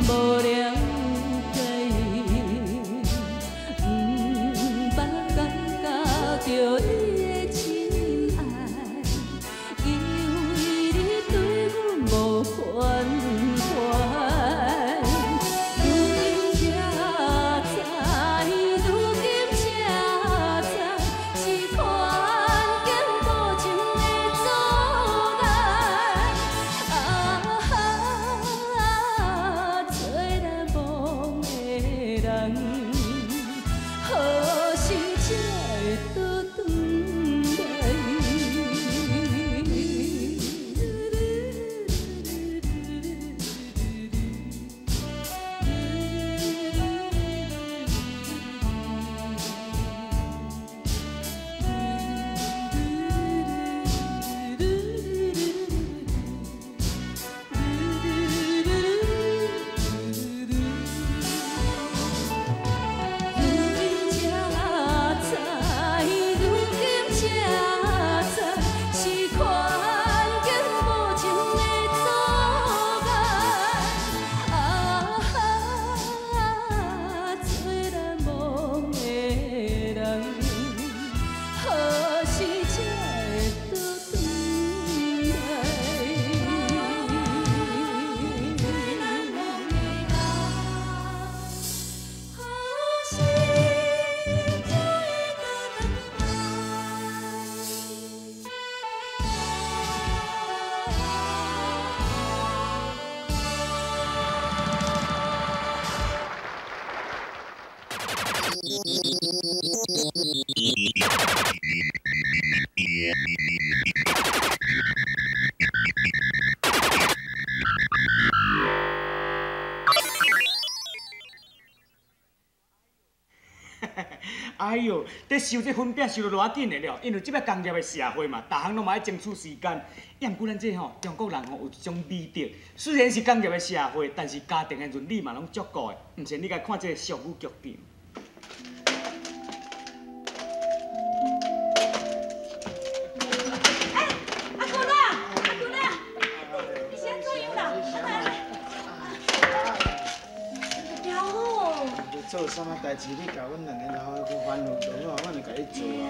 無了解，毋捌感覺著你的親愛，因為你對阮無關懷。如今才知，如今才知，是環境無情的阻礙。啊，做難忘的人，何時才會倒轉來？如今才知，如今才知，是環境無情的阻礙。啊，做難忘的人，何時才會倒轉來？何時才會倒轉來？哎哟，這收這粉餅收得偌緊的了，因為這擺工業的社會嘛，逐項攏嘛愛爭取時間。也毋過咱這吼中國人吼有一種美德，雖然是工業的社會，但是家庭的倫理嘛攏足顧的。毋信你共看這個俗語劇場。阿君啊，阿君啊，你是按怎樣啦？啊來來，了好。你做啥物代誌？你共阮兩個老歲去煩惱做好，阮會共你做啊。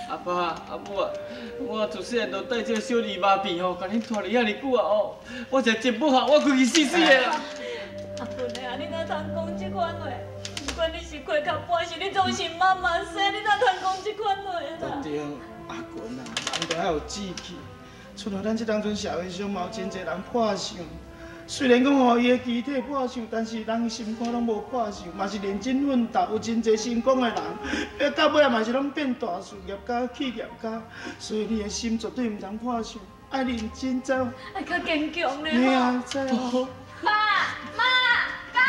阿爸阿母啊，我自細漢就帶這個小兒麻病吼，共恁拖了遐爾久啊哦，我實在真不好，我規氣死死的啦。阿君啊，你哪通講這款話？不管你是虧較半是，你總是媽媽生，你哪通講這款話啦？對，阿君啊，人都愛有志氣。像咱這當陣社會上嘛有真濟人破相，雖然講吼伊的肢體破相，但是人心肝攏無破相，嘛是認真奮鬥，有真濟成功的人，到尾嘛是攏變大事業家、企業家。所以你的心絕對毋通破相，愛認真走。愛較堅強咧。嘿啊，知無？爸媽爸，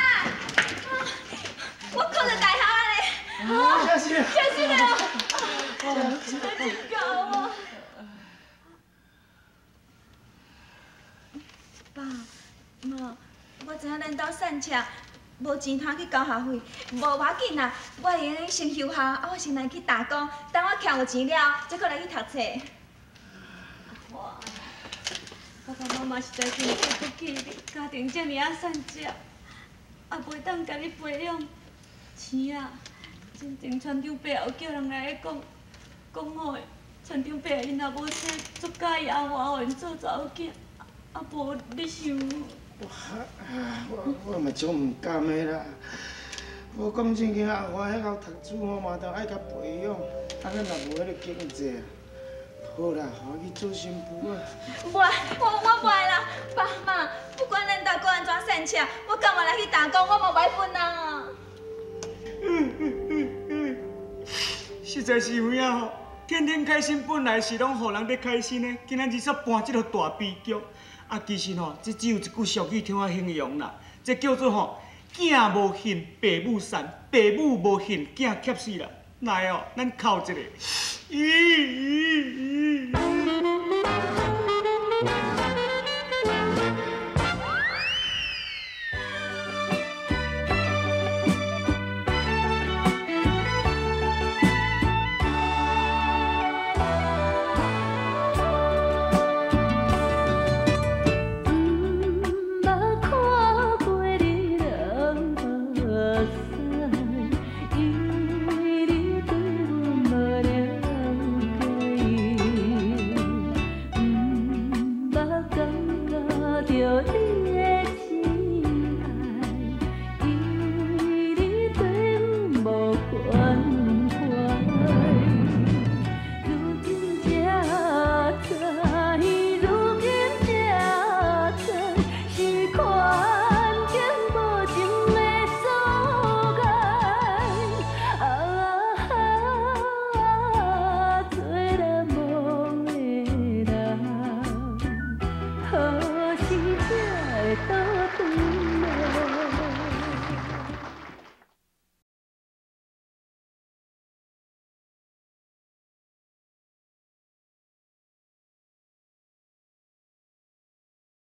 我考著大學啊咧！真是，真是的哦，真夠啊！爸媽，我知影咱兜散赤，無錢通去交學費，無要緊啦，我會用先休學，啊，我先來去打工，等我賺有錢了，才閣來去讀冊。阿華，爸爸媽媽實在真對不起你，家庭這爾仔散赤，也袂當共你培養。是啊，真前船長伯有叫人來講，講吼，船長伯𪜶若無生，足佮意阿華予𪜶做查某囝，啊無你想？我嘛足毋甘的啦。無講正經，阿華遐𠢕讀書吼，嘛都愛共培養，啊，咱若無彼個經濟，好啦，予我去做新婦啊。無愛，我無愛啦，爸媽，不管咱兜閣按怎散赤，我甘願來去打工，我嘛無愛分人啊。實在是有影吼，天天開心本來是攏予人咧開心的，今仔日煞搬這個大悲劇。啊，其實吼，這只有一句俗語通啊形容啦，這叫做吼，囝無恨，爸母善；爸母無恨，囝怯死啦。來哦，咱哭一下。咦咦咦。